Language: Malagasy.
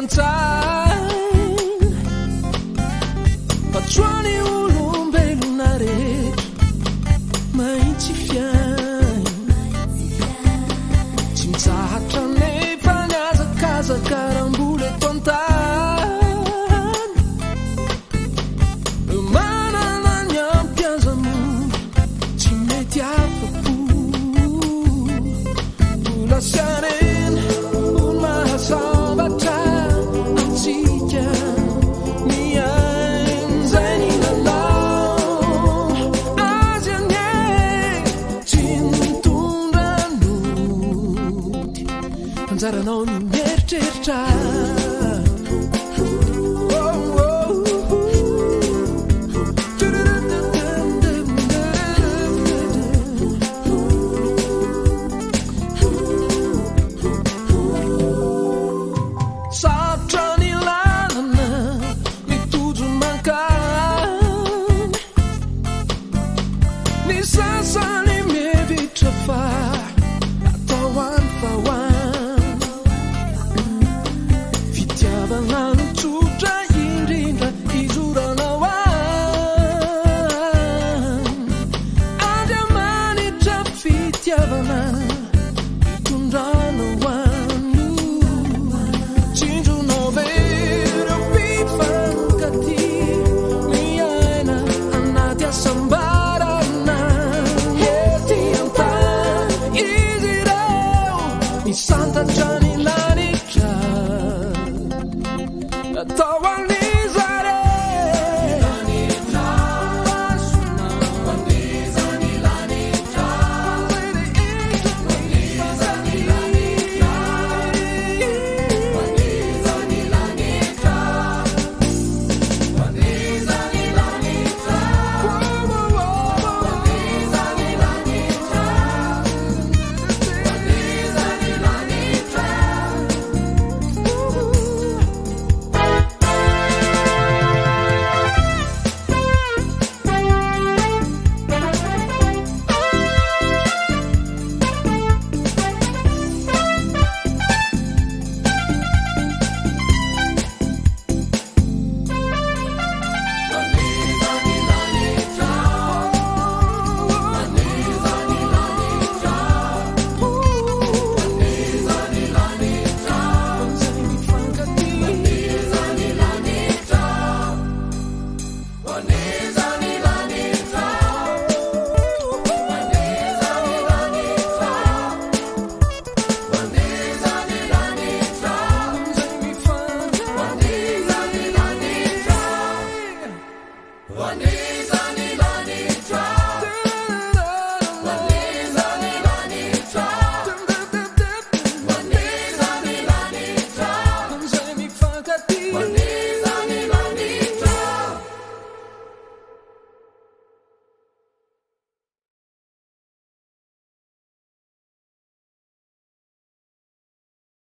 an-tsaina fa tsoany olombelona rehetra maintsy fiaina. Tsy mitsahatra nefa ny hazakazaka raha mbola eto an-tany. Manana ny ampy aza moa tsy mety afa-po. Vola sy harena no mahasambatra antsika. Mihaino izay nilalao azy anie tsy nitondra nody. Anjaranao ny mieritreritra. Sarotra ny lalana mitojo mankany. Ny sasany mihevitra fa atao any fa ho any. Fitiavana no tsotra indrindra izoranao any. Andriamanitra fitiavana itondranao any. Tsinjonao ve ireo mpifankatia miaina anaty hasambarana ety an-tany izy ireo? Ny sasany.